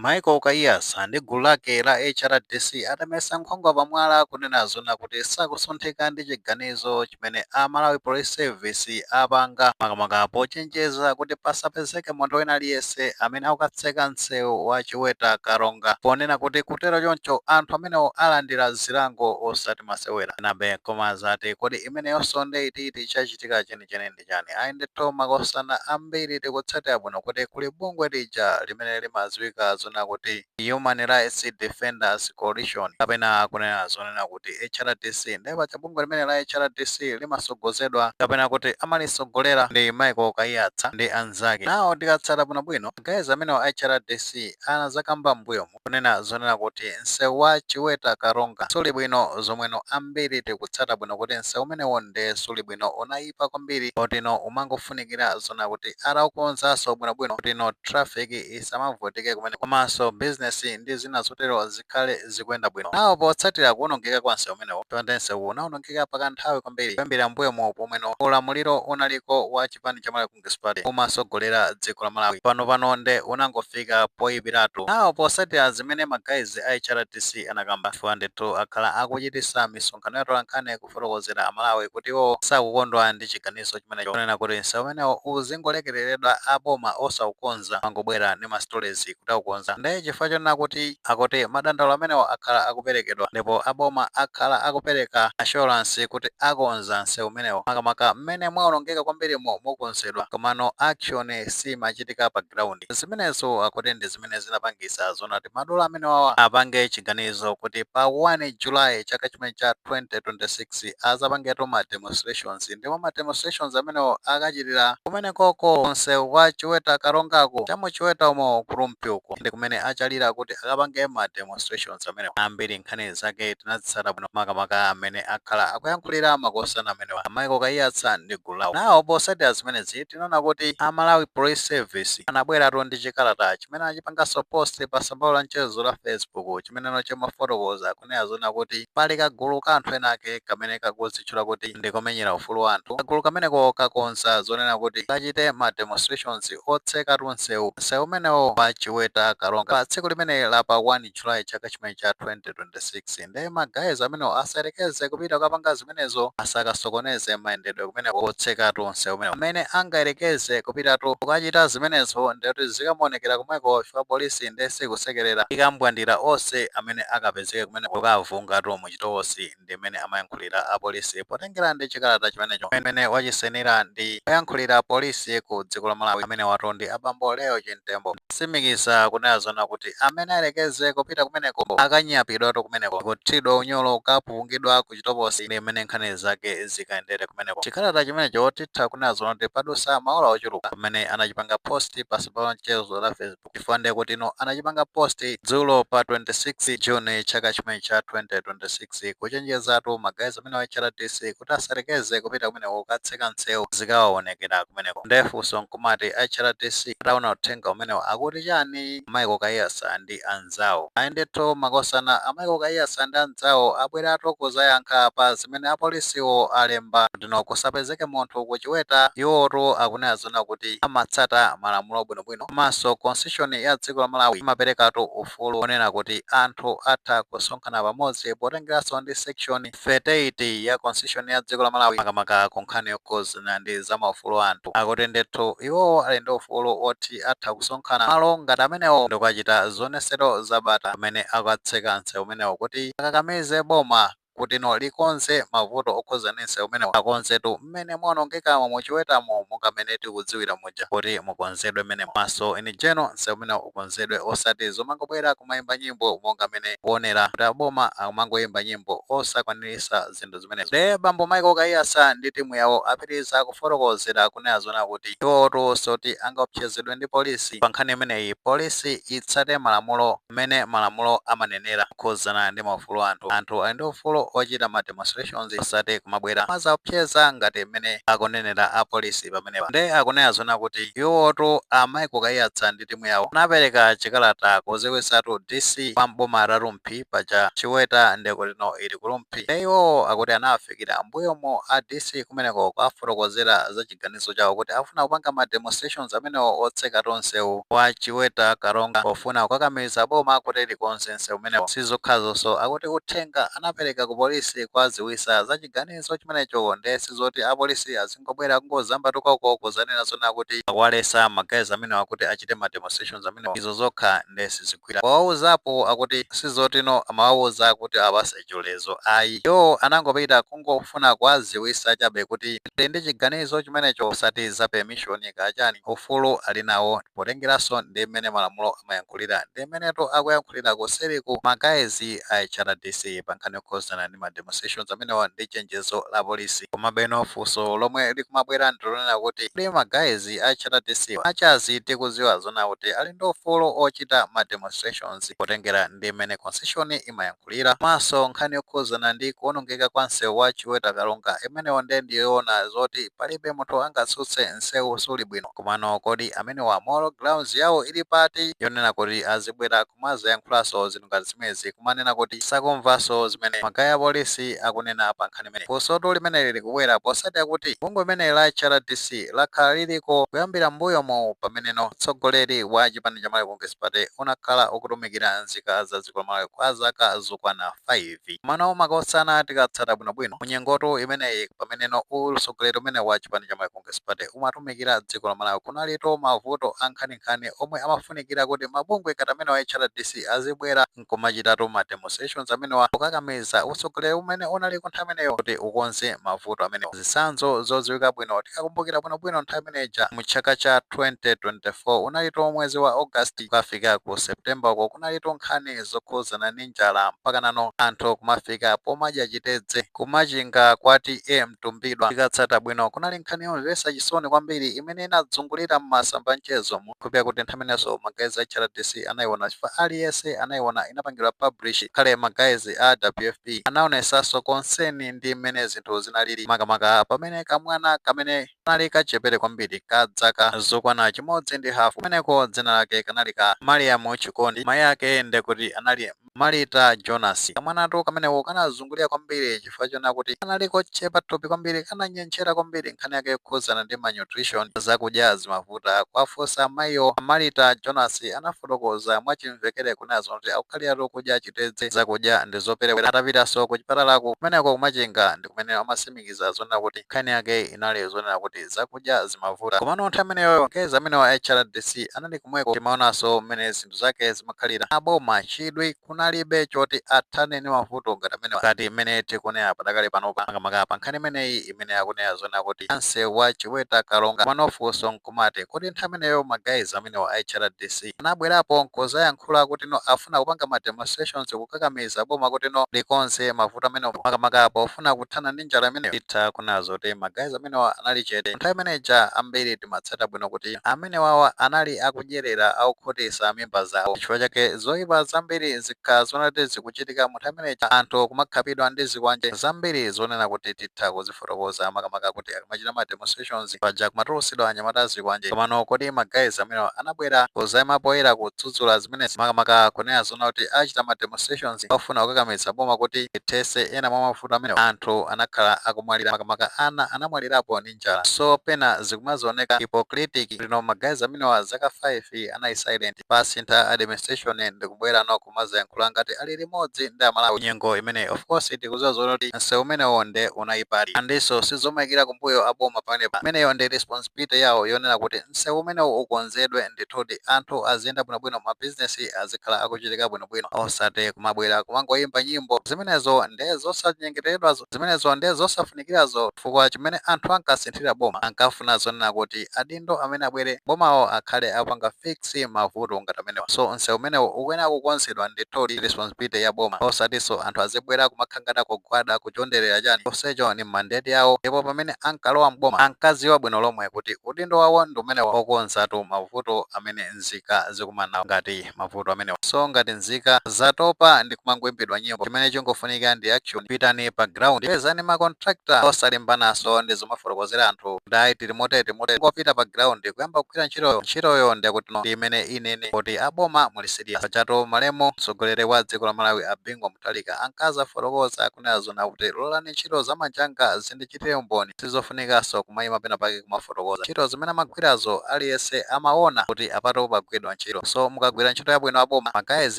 Michael Kaiyatsa ndi gulu lake la HRDC atamesa nkhwangwa pamwala kunena zona kuti sakusunthika ndi chiganizo chimene a Malawi Police Service apanga, makamaka pochenjeza kuti pasapezeke munthu wina aliyense amene akukatseka msewu wa Chiweta Karonga, ponena kuti kutero choncho anthu amenewo alandira zilango osati masewera. Nabe koma zati kodi imeneyonso ndi ititi? Chachitika chenicheni ndi chani? Ayi ndithu, makosana ambiri tikutsatira bwino kuti kuli bungwe lija limene limadziwika zona kuti Human Rights Defenders Coalition, kapena kunena zonena kuti HRDC. Ndiye paja bungwe limene la HRDC limasogozedwa, kapena kuti amalisogolera ndi Michael Kaiyatsa ndi anzake. Nawo tikatsata bwinobwino, guys amene wa HRDC anazakamba mbuyomu kunena zonena kuti msewu wa Chiweta Karonga suli bwino, zomweno ambiri tikutsata bwino kuti msewu umenewo nde suli bwino, unayipa kwambiri, otino umangofunikira zona kuti ataukonzanso bwinobwino kuti no traffic isamavutike kumene, komanso business ndi zina zotero zikhale zikuyenda bwino. Nawo potsatira kuwonongeka kwa msewu umenewo, pande msewu unawonongeka pakanthawi kwambiri kuyambira mbuyomu pomweno ulamuliro unaliko wa chipani cha Malawi Congress Party umasogolera dziko la Malawi. Pano pano nde unangofika poyipiratu. Nawo potsatira zimene ma guys a HRDC anakamba, chifukwa ndithu akhala akuchitisa misonkhano yatolankhani kufotokozera Amalawi kuti iwo sakukondwa ndi chiganizo chimenecho, kunena kuti msewu umenewo uzingolekereredwa, aboma osaukonza, mangobwera ndi ma stories kuti akukonza. Ndiye chifukwa chonena kuti akuti madandaulo amenewo akhala akuperekedwa ndipo aboma akhala akupereka assurance kuti akonza msewu umenewo, makamaka mmene mwawonongeka kwambirimo mukonzedwa, komano action simachitika pa ground. Zimenezo akuti ndi zimene zinapangisa zonati madolo amenewawa apange chiganizo kuti pa 1 July chaka chimene cha 2026 azapangetu ma demonstrations, ndipo ma demonstrations amenewo akachitira kumenekoko msewu wa Chiweta Karongako, chamuchiweta umo ku Rumphi uko, ndi kumene achalira kuti akapange ma demonstrations amenewo. Ambiri nkhani zake tinazitsata bwino, makamaka amene akhala akuyankhulira makosana amenewa, Michael Kaiyatsa ndi gulu lawo. Nawo potsatira zimenezi, tinaona kuti a Malawi Police Service anabweratu ndi chikalata chimene achipanganso post pa tsamba la mchezo la Facebook, chimeneno chimafotokoza kunena zona kuti pali kagulu ka anthu ena ake kamene kakudzitchula kuti ndikomenyera ufulu wa anthu. Kagulu kameneko kakonza zonena kuti kachite ma demonstrations otsekatu msewu umenewo wa Chiweta Karonga pa tsiku limene la pa 1 July chaka chimene cha 2026. Ndiye ma guys amenewo asayerekeze kupita kukapanga zimenezo, asakasokoneze mayendedwe kumeneko kotsekatu msewu umenewo. Amene angayerekeze kupitatu kukachita zimenezo, ndiyoti zikamuonekera komweko, chifukwa polisi ndiye sikusekerera, ikambwandira onse amene akapezeke kumeneko kukavungatu muchitokosi. Ndi mmene amayankhulira apolisi potengera ndi chikalata chimenecho amene wachisenera ndi oyankhulira polisi ku dziko la Malawi, amene watu ndi abambo Leo Chimtembo, simikiza kunena zona kuti amene ayerekeze kupita kumeneko akanyapidwatu kumeneko, kuthidwa unyolo, kapungidwa ku chitokosi. Ndi mmene nkhani zake zikayendere kumeneko. Chikalata chimenecho titha kunena zona kuti padusa maola ochuluka pamene anachipanga post pa tsamba la mchezo la Facebook, chifukwa ndiye kuti ino anachipanga post dzulo pa 26 June chaka chimene cha 2026, kuchenjezatu ma guys amene wa HRDC kuti asarekeze kupita kumeneko kukatseka msewu, zikawaonekera kumeneko. Ndefunso nkumati, HRDC ataona uthenga umenewo akuti chani? Michael Kaiyatsa ndi anzawo. Ayi ndithu, makosana, a Michael Kaiyatsa ndi anzawo abweratu kuzayankha pa zimene apolisiwo alemba kutino kusapezeke munthu kuchiweta. Iwotu akunena zona kuti amatsata malamulo bwinobwino, komanso constitution ya dziko la Malawi imaperekatu ufulu onena kuti anthu atha kusonkhana pamodzi, potengeranso ndi section 38 ya constitution ya dziko la Malawi, makamaka ku nkhani yokhuzana ndi za maufulu anthu. Akuti ndithu iwowo ali ndi ufulu oti atha kusonkhana malo ngati amenewo ndikukachita zionesero zabata pamene akatseka msewu umenewo, kuti akakamize boma kuti no likonze mavuto okhuzana ndi msewu umenewo, akonzetu mmene mwaonongekamo muchiwetamo, monga tikudziwira muja kuti mukonzedwe mmenemo. Maso in general msewu umenewo ukonzedwe, osati zomangobwera kumayimba nyimbo monga mmene kuonera kuti aboma akumangoyimba nyimbo osakwanirisa zinthu zimenezo. Nde bambo Michael Kaiyatsa ndi timu yawo apitiriza kufotokozera kunena zona kuti iwotu soti angaopsezedwe ndi polisi pa nkhani imeneyi. Polisi itsate malamulo mmene malamulo amanenera kukhuzana ndi maufulu anthu. Anthu ali ndi ufulu ufulu ochita ma demonstrations, osati kumabwera mazaopseza ngati mmene akunenera apolisi pamenepa. Nde akunena zona kuti iwotu a Michael Kaiyatsa ndi timu yawo anapereka chikalata kuziwisatu DC wa mboma la Rumphi. Paja Chiweta ndekutino ili ku Rumphi. Nde iwowo akuti anawafikira mbuyomo a DC kumeneko kuwafotokozera za chiganizo chawo kuti afuna kupanga ma demonstrations amenewo otsekatu msewu wa Chiweta Karonga pofuna kukakamiza boma kuti likonze msewu umenewo. Sizokhazonso, akuti uthenga anapereka ku polisi kwaziwisa za chiganizo chimenecho. Nde sizoti apolisi azingobwera kungozamba tukoko kuzanena zona kuti akuwalesa ma guys amenewa kuti achite ma demonstrations amenewa. Izo zokha nde sizigwira. Powauzapo akuti sizotino amawawuza kuti apase chilolezo, ayi, iwo anangopita kungofuna kuwaziwisa chabe kuti ndi ndi chiganizo chimenecho, osati za permission kachani. Ufulu ali nawo potengeranso ndi mmene malamulo amayankhulira, ndi mmenetu akuyankhulira kuseriku ma guys a HRDC pa nkhani yokhuzana ndi ma demonstrations amenewa ndi chenjezo la polisi. Komabe funso lomwe likumabwera ndilonena kuti kodi ma guys a HRDC achazi tikuziwa zona kuti ali ndi ufulu ochita ma demonstrations potengera ndi mmene constitution imayankhulira, komanso nkhani yokhuzana ndi kuwonongeka kwa msewu wa Chiweta Karonga imenewo nde ndiyoona zoti palibe munthu angatsutse, msewu suli bwino. Komano kodi amenewa moral grounds yawo ili pati yonena kuti azibwera kumazayankhulanso zinthu ngati zimezi, kumanena kuti sakumvanso zimene ma guys a polisi akunena pa nkhani imene? Funsotu limeneli likubwera posatira kuti bungwe limene la HRDC lakhala liliko kuyambira mbuyomo pameneno mtsogoleri wa chipani cha Malawi Congress Party unakhala ukutumikira nzika za dziko la Malawi kwa zaka zokwana 5. Komano makosana, tikatsata bwinobwino munyengotu imeneyi pameneno utsogoleri umene wa chipani cha Malawi Congress Party umatumikira dziko la Malawi, kunalito mavuto ankhaninkhani omwe amafunikira kuti mabungwe ngati amene wa HRDC azibwera nkumachitatu ma demonstrations amenewa kukakamiza utsogoleri umene unali nthawi imeneyo kuti ukonze mavuto amenewa. Zitsanzo zodziwika bwino, tikakumbukira bwinobwino nthawi imeneja mu chaka cha 2024, unalito mwezi wa August kukafika ku September uko, kunalito nkhani zokhuzana ndi njala, mpaka nano anthu kumafika pomadya chitedze kumachinga kwati e Mtumbidwa. Tikatsata bwino, kunali nkhani yomvetsa chisoni kwambiri imene inadzungulira m'masamba mchezo, kupya kuti nthawi imenenso ma guys a HRDC anayiona, chifukwa aliyense anayiona, inapangidwa publish khale ma guys a WFP anaonesanso concern ndi mmene zinthu zinalili, makamaka pamene kamwana kamene kanali kachepere kwambiri ka zaka zokwana 1.5 kumeneko, dzina lake kanali ka Mariam Chikondi, mayi ake ndekuti anali Marita Jonas. Kamwanatu kameneko kanazungulira kwambiri chifukwa chona kuti kanali kochepa thupi kwambiri, kananyenchera kwambiri, nkhani yake yokhuzana ndi malnutrition, zakudya zimavuta. Kwafunsa mayiyo Marita Jonas, anafotokoza mwachimvekere kunazo kuti akukhaliratu kudya chitedze, zakudya ndi zoperewera. Atapitanso ku chipatalako kumeneko kumachinga ndi kumene amasimikiza zonena kuti nkhani yake inali zonena kuti zakudya zimavuta. Komano nthawi imeneyo guys amene wa HRDC anali kumweko, timaonanso mmene zinthu zake zimakhalira. Aboma chidwi kunalibe choti athane ndi mavuto ngati amenewa ngati mmene tikunena padakali panopa, makamaka pa nkhani imeneyi imene akunena zonena kuti msewu wa Chiweta Karonga. Komano funso nkumati, kodi nthawi imeneyo ma guys amene wa HRDC anabwerapo nkuzayankhula kuti no, afuna kupanga ma demonstrations kukakamiza boma kuti no, likonze mavuto amenewo, makamaka pofuna kuthana ndi njala imeneyo? Titha kunazo kuti ma guys amenewa anali chete nthawi imeneja. Ambiri timatsata bwino kuti amenewawa anali akudyerera, akukhutisa mimba zawo. Chifukwa chake zoyipa zambiri zikhala zonati zikuchitika mu nthawi imeneja, anthu kumakhapidwa ndi zikwanje zambiri zonena kuti titha kuzifotokoza, makamaka kuti akamachita ma demonstrations paja kumatulusidwa anyamata azikwanje. Komano kodi ma guys amenewa anabwera kuzayima poyera kudzudzula zimenezi, makamaka kunena zona kuti achita ma demonstrations ofuna kukakamiza boma kuti ithese ena mwa mavuto amenewa? Anthu anakhala akumwalira, makamaka ana anamwalirapo ndi njala. So pena zikumazooneka hypocritic lino ma guys amenewa zaka 5 anali silent, pasintha administration ndikubwera no kumazayankhula ngati ali limodzi ndi Amalawi nyengo imene of course tikuziwa zona kuti msewu umenewo nde unayipali. Andinso sizomayikira kumbuyo aboma pamenepa, imeneyo ndi responsibility yawo yonena kuti msewu umenewo ukonzedwe ndithudi, anthu aziyenda bwinobwino, mabizinesi azikhala akuchitika bwinobwino, osati kumabwera kumangoyimba nyimbo. Zimenezo nde zosanyengeteredwazo, zimenezo nde zosafunikirazo, chifukwa chimene anthu ankasinthira. boma ankafuna zonena kuti adindo amene abwere bomawo akhale apanga fix mavuto ngati amenewa. So msewu umenewo ukuyenera kukonzedwa ndithu, responsibility ya boma, osatinso anthu azibwera kumakhangata kugwada kuchonderera chani. Onsecho ni mandate yawo, ndipo pamene ankalowa mboma ankaziwa bwino lomwe kuti udindo wawo ndi umenewo okonzatu mavuto amene nzika zikumana nawo ngati mavuto amenewa. So ngati nzika zatopa ndi kumangoimbidwa nyimbo, chimene chingofunika ndi action. Pitani pa ground, pezani ma contractor, osalimbanaso ndi zomafotokozera anthu kuti ayi, tili motere, tili motere. Ngopita pa ground kuyamba kugwira ntchitoyo. Ntchitoyo ndikuti no, ndi imene inene kuti aboma muli serious. Pachatu malemu mtsogoleri wa dziko la Malawi a Bingu Mutharika ankazafotokoza kunena zona kuti lolani ntchito zamanjanga zindichitire umboni, sizofunikanso kumayima pena pake kumafotokoza. Ntchito zimene amagwirazo aliyense amaona kuti apato pagwidwa ntchito. So mukagwira ntchito yabwino aboma, ma guys,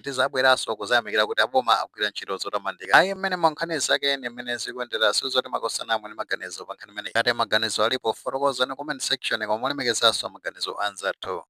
tizabweranso kuzayamikira kuti aboma agwira ntchito zotamandika. Ayi, mmene nkhani zake ni mmene zikuyendera. Sizoti makosana ndi maganizo pa nkhani imeneyi. Ngati maganizo alipo, fotokozani comment section, koma mulemekezanso maganizo anzathu.